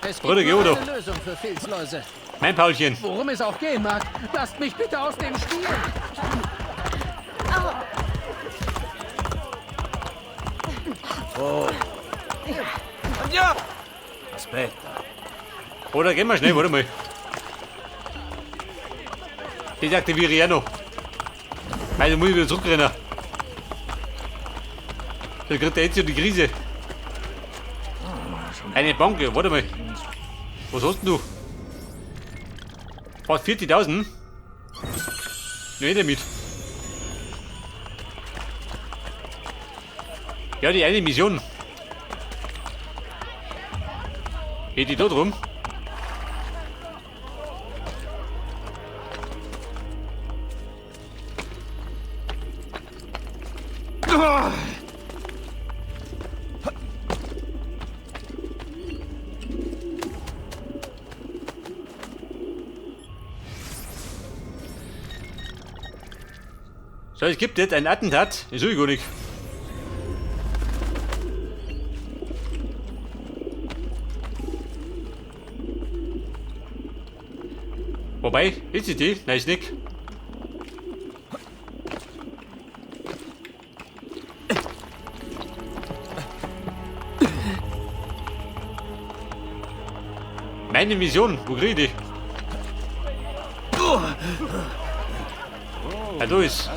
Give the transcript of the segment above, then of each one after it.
Es gibt Bruder, geh nur doch. eine Lösung für Filzläuse. Mein Paulchen. Worum es auch gehen mag, lasst mich bitte aus dem Spiel. Aspetta. Oder gehen wir schnell, warte mal. Das aktiviere ich auch noch. Also muss ich wieder zurückrennen. Da kriegt der Ezio die Krise. Eine Bank, warte mal. Was hast denn du? Fast 40.000? Nee, damit. Ja, die eine Mission. Geht die da drum? So, es gibt jetzt ein Attentat. Das will ich gar nicht. Wobei, ist sie die? Nein, ist nicht. Meine Mission, wo krieg ich die? Ah, da ist.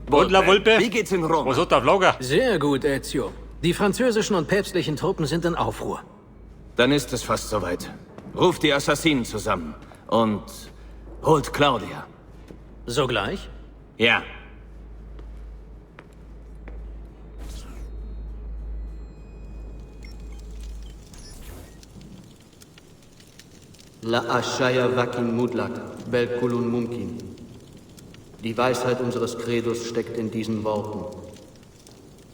Und La Volpe? Wie geht's in Rom? Was hat der auf Lager? Sehr gut, Ezio. Die französischen und päpstlichen Truppen sind in Aufruhr. Dann ist es fast soweit. Ruft die Assassinen zusammen und holt Claudia. Sogleich? Ja. La Ashaya Vakin Mudlak, Bel Kulun Mumkin. Die Weisheit unseres Credos steckt in diesen Worten.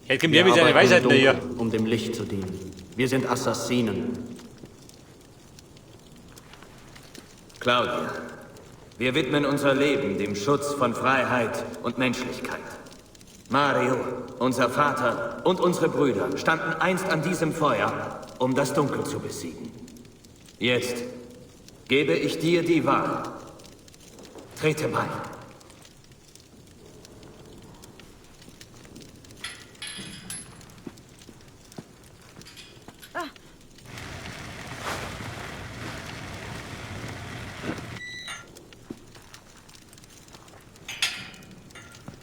Jetzt kommt der mit seinen arbeiten im Weisheiten da hier. Dunkeln, um dem Licht zu dienen. Wir sind Assassinen. Claudia, wir widmen unser Leben dem Schutz von Freiheit und Menschlichkeit. Mario, unser Vater und unsere Brüder standen einst an diesem Feuer, um das Dunkel zu besiegen. Jetzt gebe ich dir die Wahl. Trete bei.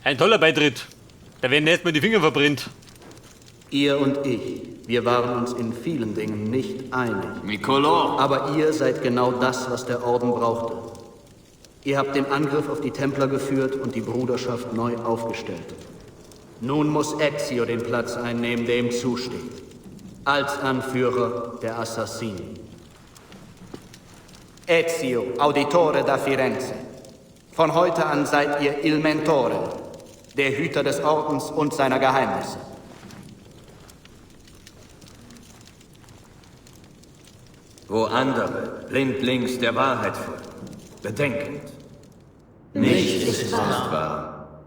Ein toller Beitritt. Da werden erstmal die Finger verbrennt. Ihr und ich, wir waren uns in vielen Dingen nicht einig. Nicolo! Aber ihr seid genau das, was der Orden brauchte. Ihr habt den Angriff auf die Templer geführt und die Bruderschaft neu aufgestellt. Nun muss Ezio den Platz einnehmen, der ihm zusteht. Als Anführer der Assassinen. Ezio, Auditore da Firenze. Von heute an seid ihr Il Mentore, der Hüter des Ordens und seiner Geheimnisse. Wo andere blindlings der Wahrheit folgen, bedenkend. Nichts ist wahr.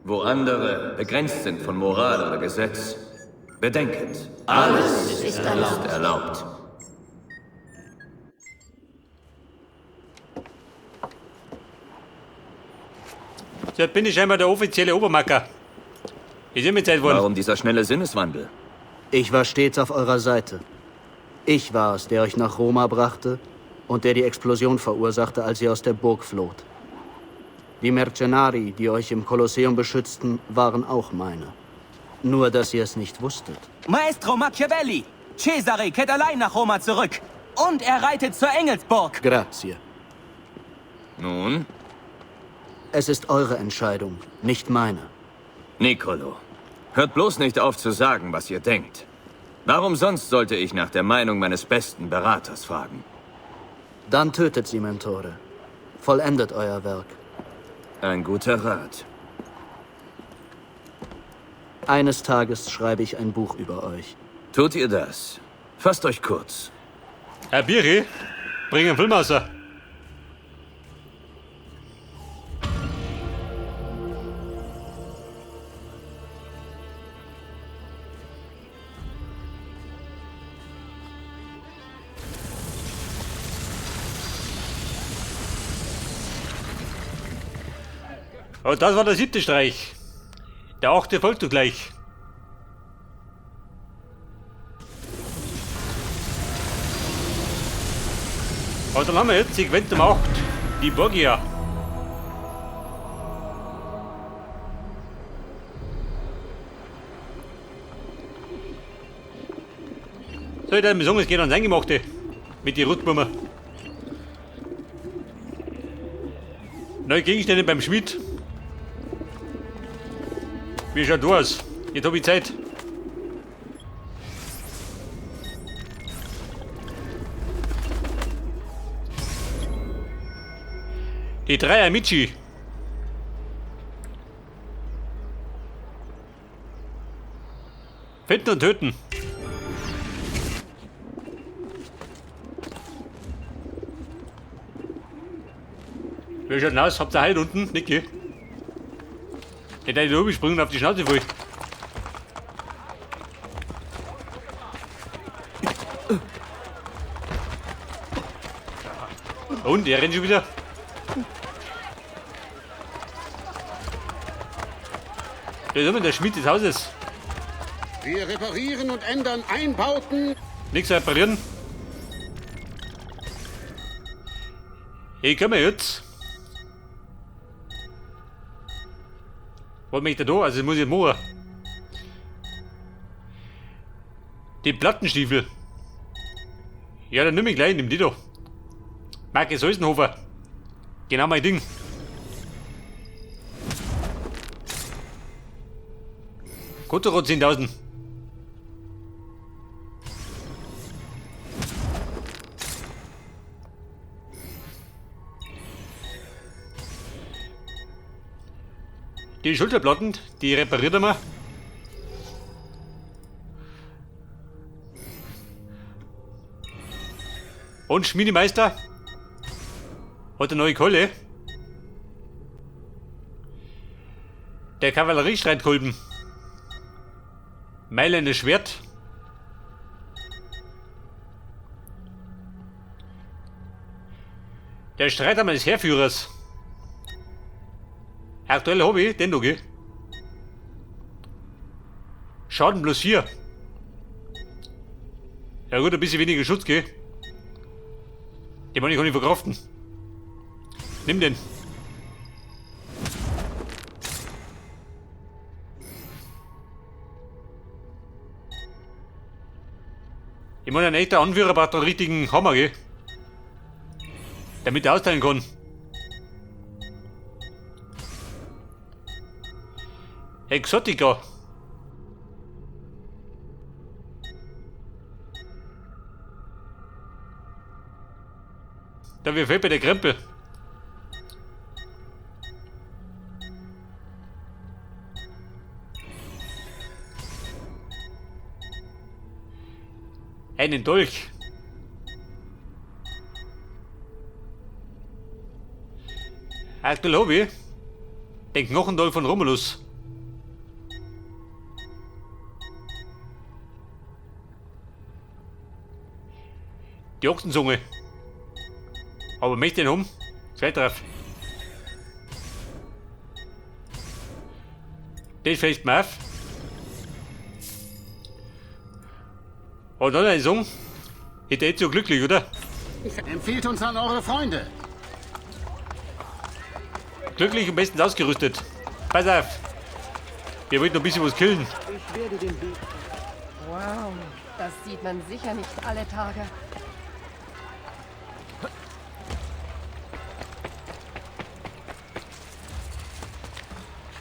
Wo andere begrenzt sind von Moral oder Gesetz, bedenkend. Alles ist erlaubt. So, jetzt bin ich scheinbar der offizielle Obermacker. Ist immer Zeit worden. Warum dieser schnelle Sinneswandel? Ich war stets auf eurer Seite. Ich war es, der euch nach Roma brachte und der die Explosion verursachte, als ihr aus der Burg floht. Die Mercenari, die euch im Kolosseum beschützten, waren auch meine. Nur, dass ihr es nicht wusstet. Maestro Machiavelli! Cesare kehrt allein nach Roma zurück. Und er reitet zur Engelsburg. Grazie. Nun, Es ist eure Entscheidung, nicht meine. Nicolo, hört bloß nicht auf zu sagen, was ihr denkt. Warum sonst sollte ich nach der Meinung meines besten Beraters fragen? Dann tötet sie, Mentore. Vollendet euer Werk. Ein guter Rat. Eines Tages schreibe ich ein Buch über euch. Tut ihr das? Fasst euch kurz. Herr Biri, bring einen Film raus. Und das war der 7. Streich. Der 8. folgt gleich. Und dann haben wir jetzt Sequenz Nummer 8, die Borgia. Soll ich dann sagen, es geht ans Eingemachte mit den Rotblumen. Neue Gegenstände beim Schmied. Wie schaut du aus? Jetzt hab ich Zeit. Die 3 Amici. Finden und töten. Wie schaut denn aus? Habt ihr Heil unten? Niki? Hätte ich da oben springen und auf die Schnauze voll. Und, er rennt schon wieder. Da ist immer der Schmied des Hauses. Wir reparieren und ändern Einbauten. Nichts reparieren. Hey, können wir jetzt? Was möchte ich da? Also, das muss ich machen. Die Plattenstiefel. Ja, dann nimm ich gleich, nimm die da. Marke Seusenhofer. Genau mein Ding. Kotero 10.000. Die Schulterplatten, die repariert er mal. Und Schmiedemeister hat eine neue Keule. Der Kavalleriestreitkolben. Mailänder Schwert. Der Streithammer des Heerführers. Aktuell Hobby, den du, gell? Schaden plus 4. Ja gut, ein bisschen weniger Schutz, gell? Den kann ich nicht verkraften. Nimm den. Ich meine, ein echter Anführer braucht einen richtigen Hammer, gell? Damit er austeilen kann. Exotica. Da wir fehlt bei der Krempel. Einen Dolch. Aktuell hab ich den Knochendolch von Romulus. Die Ochsenzunge. Aber möchte den um? Scheiß drauf. Das fällt mir auf. Und dann eine Song. Hätte jetzt so glücklich, oder? Empfehlt uns an eure Freunde. Glücklich und bestens ausgerüstet. Pass auf. Wir wollten noch ein bisschen was killen. Ich werde den Weg. Wow, das sieht man sicher nicht alle Tage.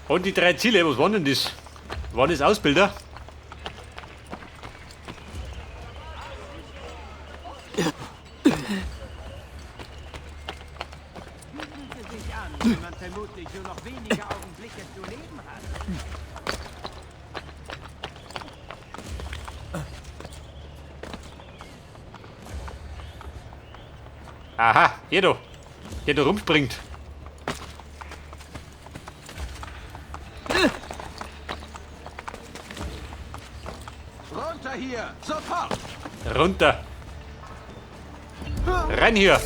Und die 3 Ziele, was waren denn das? Waren das Ausbilder? Wenn man vermutlich nur noch wenige Augenblicke zu leben hat. Aha, hier da. Der da rumspringt. Runter hier, sofort! Runter! Rein hier!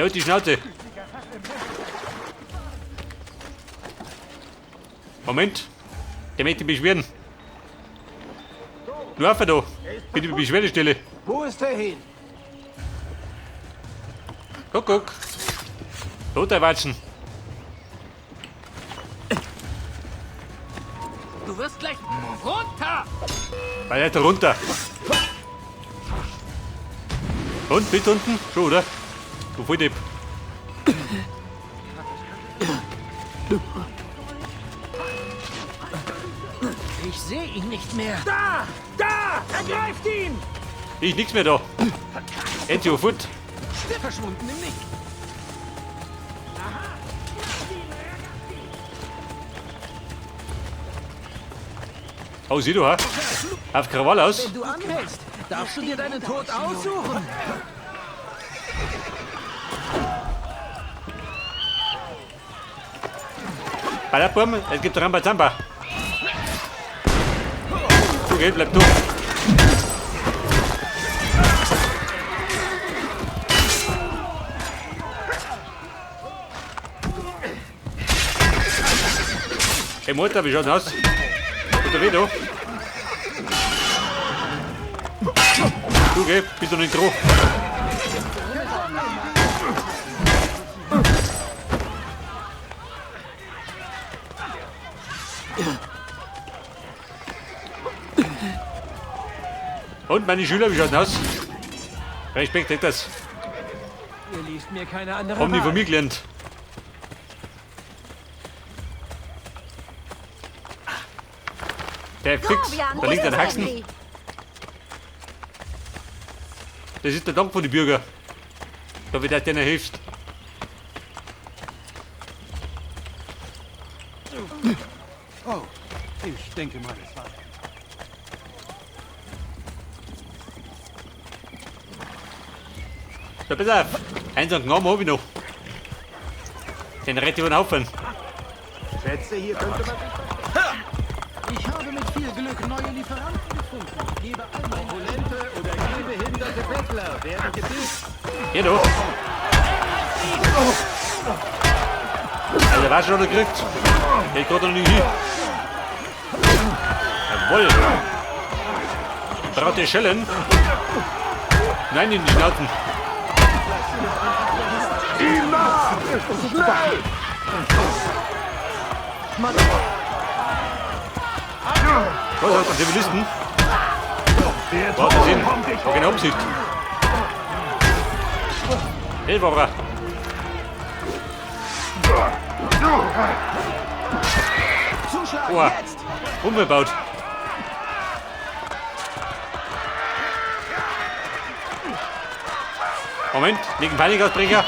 Der hat die Schnauze. Moment. Der möchte beschweren. Du auf da. Bitte die Beschwerdestelle. Wo ist er hin? Guck, guck. Roter Watschen. Du wirst gleich runter! Weiter runter. Und, bist du unten? Schon, oder? Du Volldepp. Ich sehe ihn nicht mehr. Da! Da! Ergreift ihn! Ich nix mehr da. Ezio, fort. Verschwunden im Nichts. Oh, sieh du, ha? Auf Krawall aus. Wenn du anhältst, darfst du dir deinen Tod aussuchen. Bei der Burm, es gibt Rambazamba. Du, gell, bleib du. Hey Mutter, wie schaut's aus? Tut der weh da? Du, gell, bist du nicht dran? Und meine Schüler, wie schaut's aus? Respekt, das. Ihr liest mir keine andere Haben die von Wahl. mir gelernt. Der Fix, da liegt ein Haxen. Das ist der Dank von den Bürgern. Da wird denen hilft. Oh, ich denke mal, es war. So, pass auf. Eins und genommen hab ich noch. Den rette ich über den Haufen. Schätze, hier könnte man sich Ich habe mit viel Glück neue Lieferanten gefunden. Gebe all meine Opulente oder gehbehinderte Bettler werden gebeten. Hier da. Also, war schon gekriegt. Ich gerade noch nicht hin. Jawohl. Braucht ihr Schellen? Nein, in die Schnauzen. Was hat man Zivilisten? Warte, sind. War keine Absicht. Hey, war er. Oha. Umgebaut. Moment, liegen Panikausbrecher.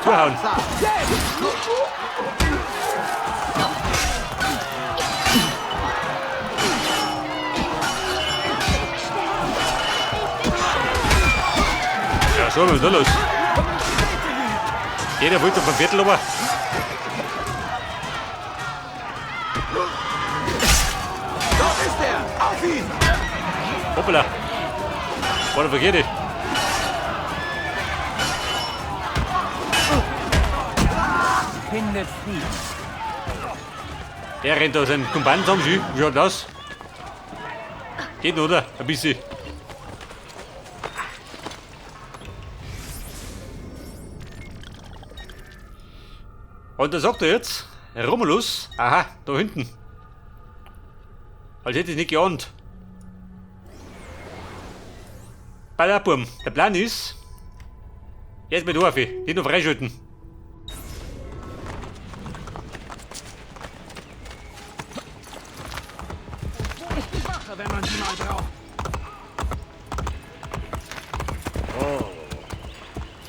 Zuhauen. Ja, so, was ist da los? Jeder wollte vom Viertel aber. Dort ist er! Auf ihn! Hoppala. War der verkehrte. Findet Frieden. Der rennt da seinen Kumpan zusammen. Wie schaut das? Geht noch, oder? Ein bisschen. Und da sagt er jetzt, Romulus, aha, da hinten. Als hätte ich nicht geahnt. Bei der Burm, der Plan ist, jetzt mit auf, die noch freischalten. Wo ist die Wache, wenn man sie mal braucht?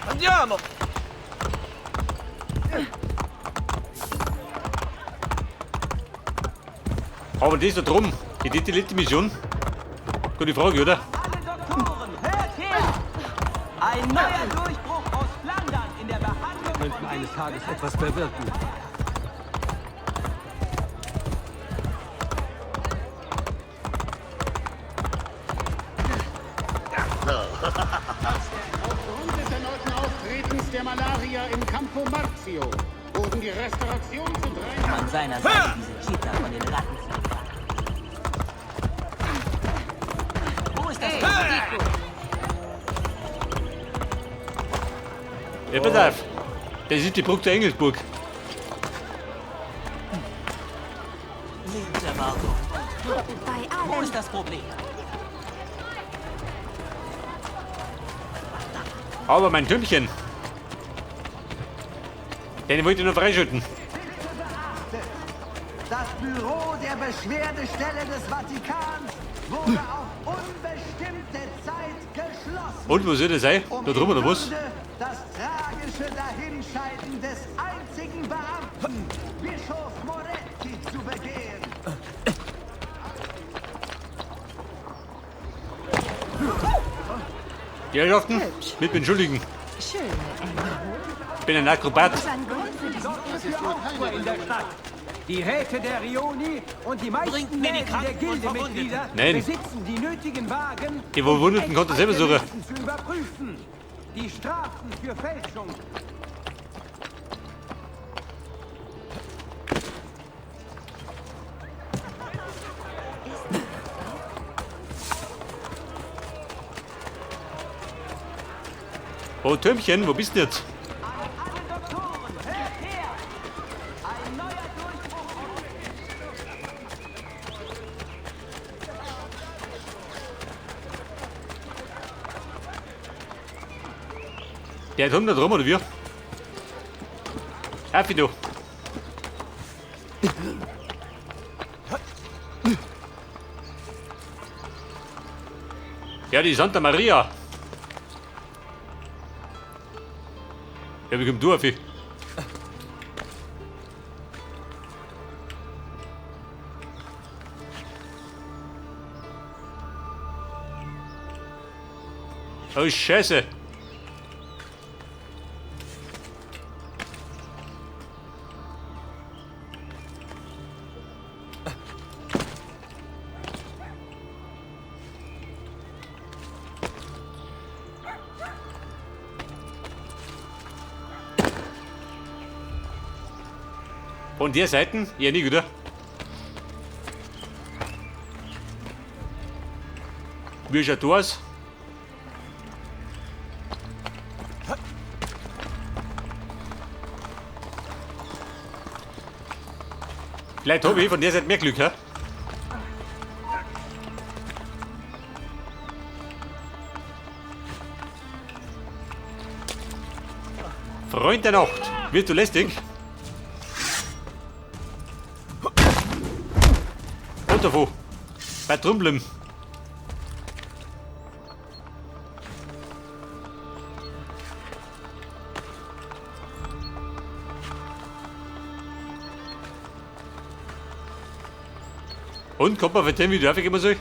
Andiamo! Aber das da drum, die letzte Mission. Gute Frage, oder? Alle Doktoren, hört her! Ein neuer Durchbruch aus Flandern in der Behandlung Könnten eines Tages etwas bewirken. Aufgrund des erneuten Auftretens der Malaria. Ezio wurden die Restaurations- und An seiner Seite diese Kita von den Ratten zu befreien. Wo ist das Problem? Ja, pass auf. Das ist die Brücke der Engelsburg. Lebenserwartung. Wo ist das Problem? Aber mein Türmchen. Den wollte ich noch freischalten. Das Büro der Beschwerdestelle des Vatikans wurde auf unbestimmte Zeit geschlossen. Und wo soll das sein? Da drüben oder was? Das tragische Dahinscheiden des einzigen Beamten, Bischof Moretti, zu begehen. Die Herrschaften, mit entschuldigen. Ich bin ein Akrobat. In der Stadt. Die Räte der Rioni und die meisten Bringt mir die Läden der Kranken und Gildemitglieder Nein. besitzen die nötigen Wagen, Die Verwundeten konnte selber suchen. zu überprüfen. Die Strafen für Fälschung. Oh, Türmchen, wo bist du jetzt? Der Turm da drum, oder wie? Happy du. Ja, die Santa Maria. Ja, wie kommt du auf? Oh, Scheiße. Von der Seite? Ja, nicht, oder? Wie schaut du aus? Vielleicht habe ich von der Seite mehr Glück, hä? Freund der Nacht, wirst du lästig? Und davon. Bei Trumblem. Und kommt man verstehen, wie du immer soll?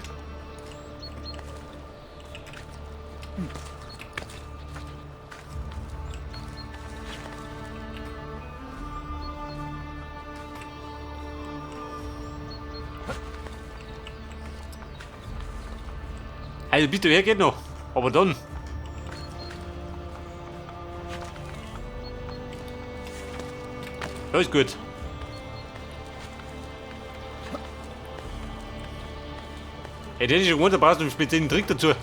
Also bis du her geht noch. Aber dann. Ja, ist gut. Ey, der ist schon gewohnt, da brauchst du einen speziellen Trick dazu.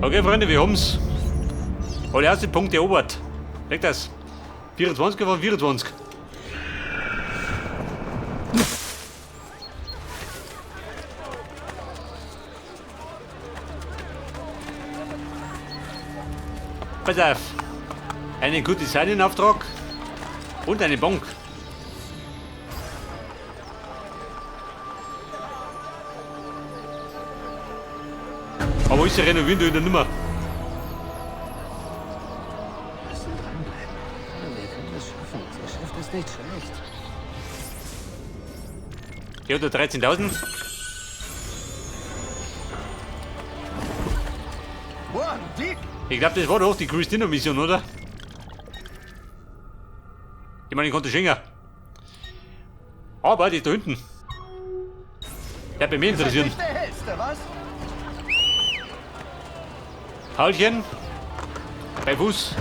Okay, Freunde, wir haben's. Aber der erste Punkt erobert. Merkt das? 24 von 24. Pass auf. Einen guten Designauftrag und eine Bank. Aber ist ja renovieren du in der Nummer. Wir können das schaffen. Das Geschäft ist nicht schlecht. Ja, da 13.000. Ich glaube, das war doch die Christina-Mission, oder? Ich meine, ich konnte schenken. Aber die ist da hinten. Der bei mir interessieren. Nicht der hellste, was? Paulchen? Bei Fuß.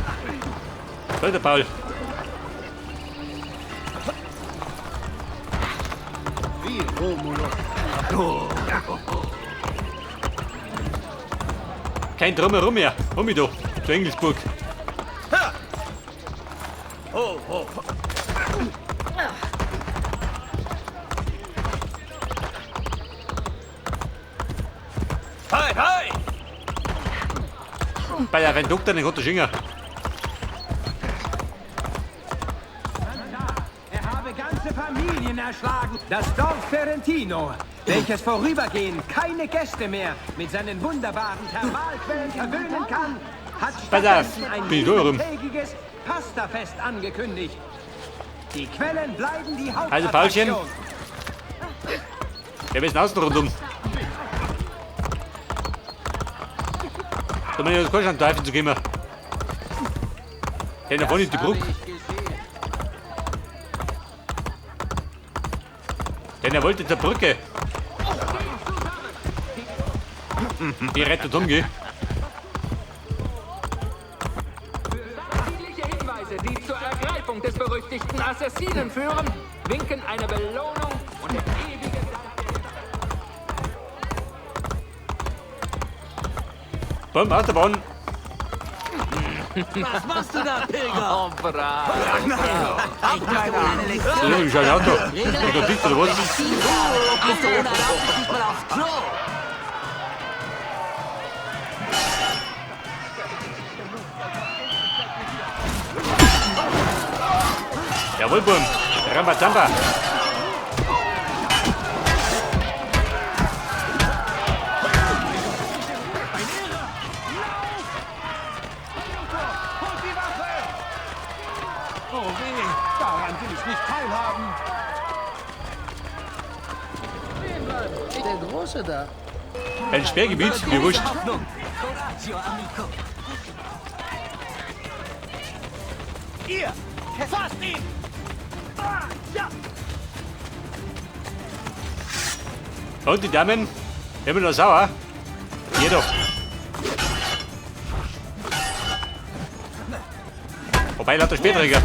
Da ist der Paul. Wie Romulus. Kein Drumherum mehr. Komm ich da. Zu Engelsburg. Ho, ho. Hei, hei! Bei der Doktor, den hat der Schinger. Er habe ganze Familien erschlagen. Das Dorf Ferentino, welches vorübergehend keine Gäste mehr mit seinen wunderbaren Thermalquellen verwöhnen kann, hat stattdessen ein siebentägiges Pastafest angekündigt. Die Quellen bleiben die Also, Paulchen. Hauptattraktion. Ja, wir sind außen rundum. Da bin ich das kein Teufel zu gehen. Der da vorne ist die Brücke. Denn er wollte zur Brücke. Die rettet umgeh. Friedliche Hinweise, die zur Ergreifung des berüchtigten Assassinen führen, winken eine Belohnung und der ewige Bumm, aus der Bahn. Was machst du da, Pilger? Oh, bravo. Ich dachte wohl eine Lektion. So, ich ein Auto. Ich bin dicht oder was? Bist du ohne Erlaubnis nicht mal aufs Klo? Jawohl, Bum. Rambazamba. Oh weh, daran will ich nicht teilhaben. Der Große da. Ein Sperrgebiet, mir wurscht. Ihr! Fasst ihn! Ah, ja! Und die Damen, immer noch sauer. Geh doch. Wobei, lauter Spähträger.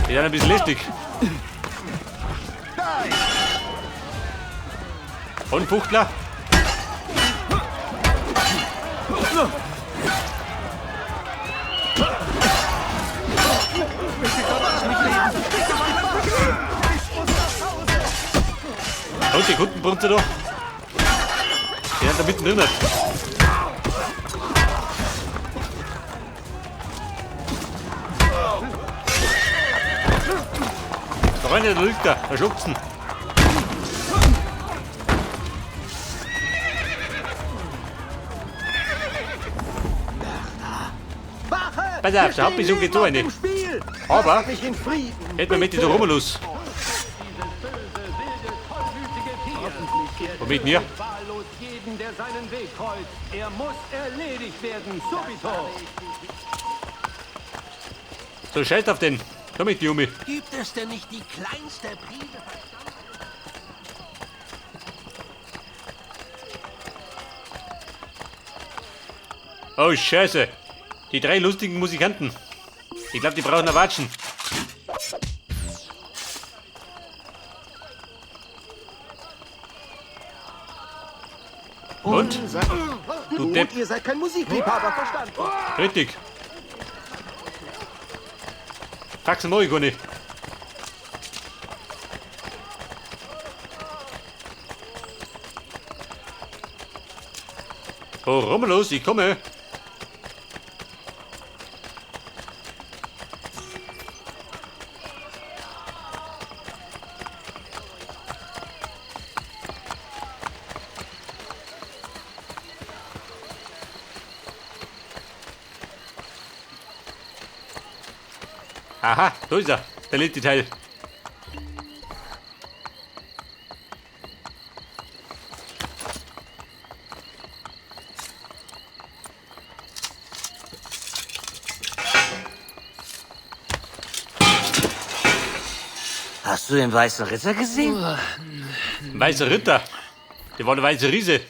Die sind ein bisschen lästig. Und Fuchtler. Und die Kundenbrunze da. Die sind da mittendrin. Da rein, der liegt da. Da schluckt's ihn. Pass auf, der Hauptmission geht so eine. Aber hätten wir mit den Romulus. Wo mit mir? Wahllos jeden, der seinen Weg kreuzt. Er muss erledigt werden, subito. So, scheiß auf den. Komm mit, Jumi. Gibt es denn nicht die kleinste Prise Verstand? Oh, scheiße. Die drei lustigen Musikanten. Ich glaube, die brauchen eine Watschen. Und? Du Depp. Ihr seid kein Musikliebhaber, verstanden? Richtig. Faxen mach ich gar nicht. Oh, Romulus, ich komme. Aha, da ist er, der letzte Teil. Hast du den Weißen Ritter gesehen? Weißer Ritter. Der war der weiße Riese.